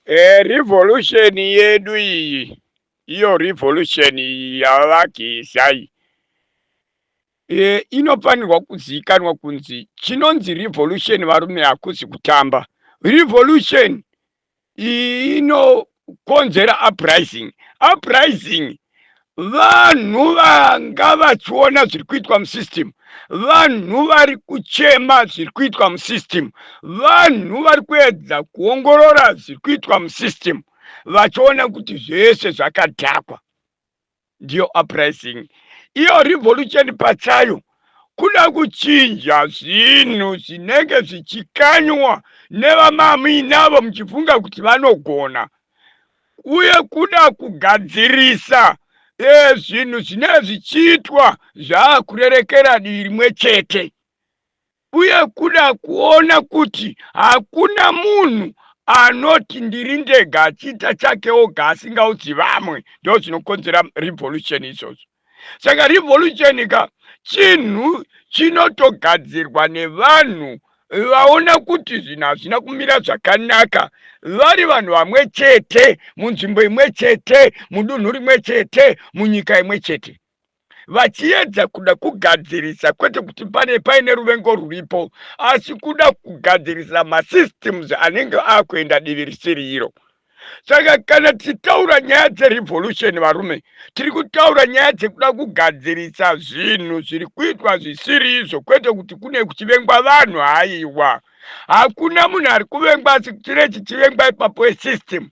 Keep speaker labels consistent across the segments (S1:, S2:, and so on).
S1: Revolution yedu iyi, iyo revolution iyi yavaGeza iyi, inofanirwa kuzivikanwa kunzi chinonzi revolution, varume, hakuzi kutamba. Revolution inokonzera uprising. Uprising, vanhu vanga vachiona zviri kuitwa musystem, vanhu vari kuchema zviri kuitwa musystem, vanhu vari kuedza kuongorora zviri kuitwa musystem, vachiona kuti zvese zvakadhakwa, ndiyo uprising. Iyo revolution pachayo kuda kuchinja zvinhu zvinenge zvichikanywa nevamamuinavo muchifunga kuti vanogona, uye kuda kugadzirisa zvinhu zvinenge zvichiitwa zvaakurerekera divi rimwe chete, uye kuda kuona kuti hakuna munhu anoti ndiri ndega, achiita chake oga asingaudzi vamwe. Ndo zvinokonzera revolution izvozvo. Saka revolution ka chinhu chinotogadzirwa nevanhu vaona kuti zvinhu hazvina kumira zvakanaka, vari vanhu vamwe chete, munzvimbo imwe chete, mudunhu rimwe chete, munyika imwe chete, vachiedza kuda kugadzirisa, kwete kuti pane paine ruvengo ruripo, asi kuda kugadzirisa masystems anenge akuenda divi risiri iro. Saka kana tichitaura nyaya dzerevolution, varume, tiri kutaura nyaya dzekuda kugadzirisa zvinhu zviri kuitwa zvisiri izvo, kwete kuti kune kuchivengwa vanhu. Haiwa, hakuna munhu ari kuvengwa, asi chine chichivengwa ipapo esystem.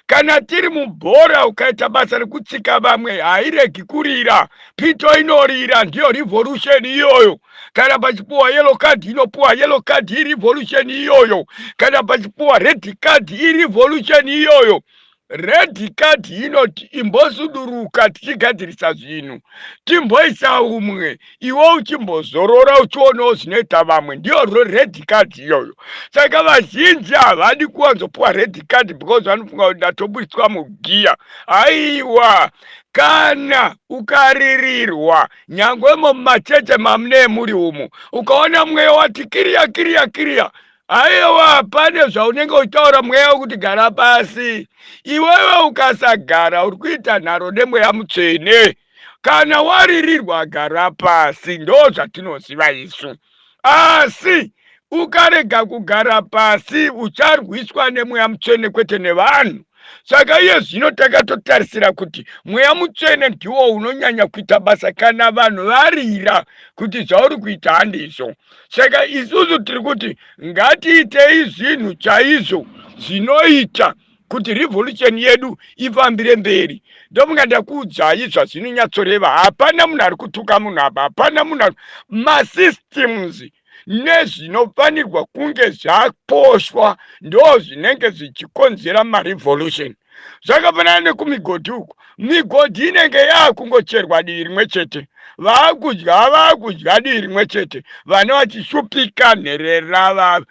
S1: Kana tiri mubhora, ukaita basa rekutsika vamwe, hairegi kurira, pito inorira, ndiyo revolution iyoyo. Kana pachipuwa yellow card, inopuwa yellow card, irevolution iyoyo. Kana pachipuwa red card, irevolution iyoyo. Red card inoti imbosuduruka, tichigadzirisa zvinhu, timboisa umwe, iwe uchimbozorora, uchionawo zvinoita vamwe. Ndiyo red card iyoyo. Saka vazhinji havadi kuwanzopuwa red card because vanofunga kuti ndatobudiswa mugiya. Aiwa, kana ukaririrwa, nyangwemo mumacheche mamune muri umu, ukaona mweya wati kiriya kiriya kiriya, aiwa, pane zvaunenge uchitaura mweya wekuti gara pasi. Iwewe ukasagara, uri kuita nharo nemweya mutsvene. Kana waririrwa, gara pasi, ndo zvatinoziva isu. Asi ukarega kugara pasi, ucharwiswa nemweya mutsvene, kwete nevanhu. Saka iye zvino takatotarisira kuti mweya mutsvene ndiwo unonyanya kuita basa kana vanhu varira kuti zvauri kuita handizvo. Saka isusu tiri kuti ngatiitei zvinhu chaizvo zvinoita kuti revolution yedu ifambire mberi. Ndomunga ndakuudzai zvazvinonyatsoreva. Hapana munhu ari kutuka munhu apa, hapana munhu. Masystems nezvinofanirwa kunge zvaposhwa ndo zvinenge zvichikonzera marevolution. Zvakafanana nekumigodhi uku, migodhi inenge yaakungocherwa divi rimwe chete, vaakudya, vaakudya divi rimwe chete, vana vachishupika, nherera,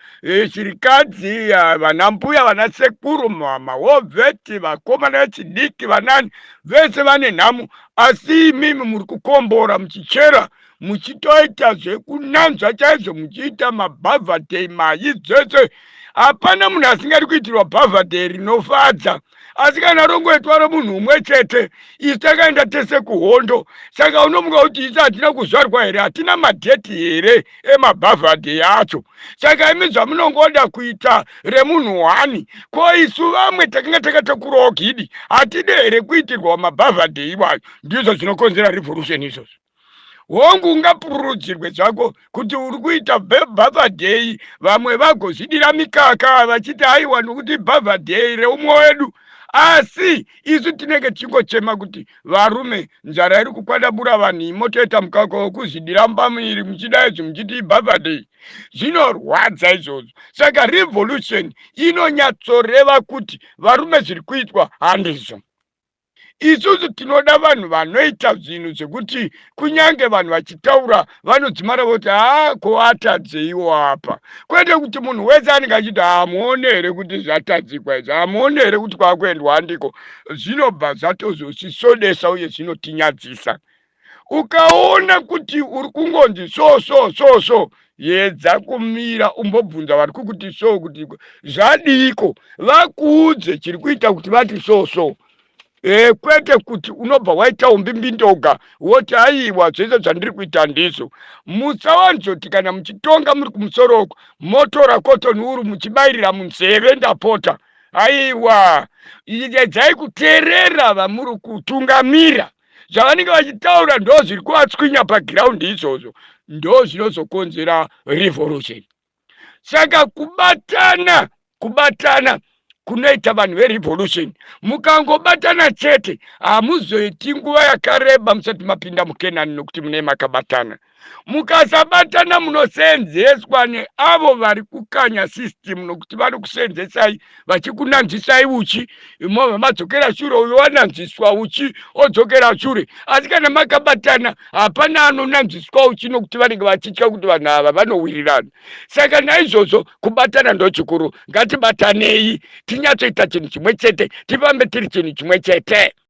S1: shirikadzi, vana mbuya, vana sekuru, mawovheti, vakomana vechidiki, vanani, vese vane nhamo. Asi imimi muri kukombora, muchichera, muchitoita zvekunanzva chaizvo, muchiita mabhavhadhei mayi dzese. Hapana munhu asingadi kuitirwa bhavhadhei rinofadza, asi kana rongoitwa romunhu umwe chete, isu takaenda tese kuhondo. Saka unomuka kuti isu hatina kuzvarwa here? Hatina madheti here emabhavhadhei acho? Saka imi zvamunongoda kuita remunhu hwani, ko isu vamwe takanga takatakurawo gidi, hatidi here kuitirwa mabhavhadhei iwayo? Ndizvo zvinokonzera revolution izvozvo. Hongu, ungapururudzirwe zvako kuti uri kuita bhavhadhei, vamwe vagozvidira mikaka vachiti aiwa, nokuti bhavhadhei reumwe wedu. Asi isu tinenge tichingochema kuti varume, nzara iri kukwadabura vanhu, imotoita mukaka wekuzvidira pamuviri muchida izvi, muchiti ibhavhadhei. Zvinorwadza izvozvo. Saka revolution inonyatsoreva kuti varume, zviri kuitwa handizvo. Isusu tinoda vanhu vanoita zvinhu zvekuti kunyange vanhu vachitaura vanodzimara voti, "Haa, ko atadzeiwo apa?" Kwete kuti munhu wese anenge achiti, "Hamuone here kuti zvatadzikwa izvi? Hamuone here kuti kwakuendwa handiko?" Zvinobva zvatozosisodesa uye zvinotinyadzisa. Ukaona kuti uri kungonzi so so so so. Yedza kumira umbobvunza vari kukuti so kuti zvadiiko, vakuudze chiri kuita kuti vati so so. Kwete kuti unobva waita umbimbindoga woti aiwa, zvese zvandiri kuita ndizvo. Musawanzoti kana muchitonga muri kumusoro uko motora cotton wool muchibayirira munzeve, ndapota. Aiwa, edzai kuteerera vamuri kutungamira. Zvavanenge vachitaura ndo zviri kuvatswinya pagiraundi, izvozvo ndo zvinozokonzera revolution. Saka kubatana, kubatana kunoita vanhu verevolution. Mukangobatana chete, hamuzoiti nguva yakareba musati mapinda muKenani, nokuti mune makabatana. Mukasabatana, munosenzeswa neavo vari kukanya system, nokuti vanokusenzesai vachikunanzvisai uchi, mobva madzokera shure. Uyo wananzviswa uchi odzokera shure. Asi kana makabatana, hapana anonanzviswa uchi, nokuti vanenge vachitya kuti vanhu ava vanowirirana. Saka naizvozvo kubatana ndo chikuru. Ngatibatanei, tinyatsoita chinhu chimwe chete, tifambe tiri chinhu chimwe chete.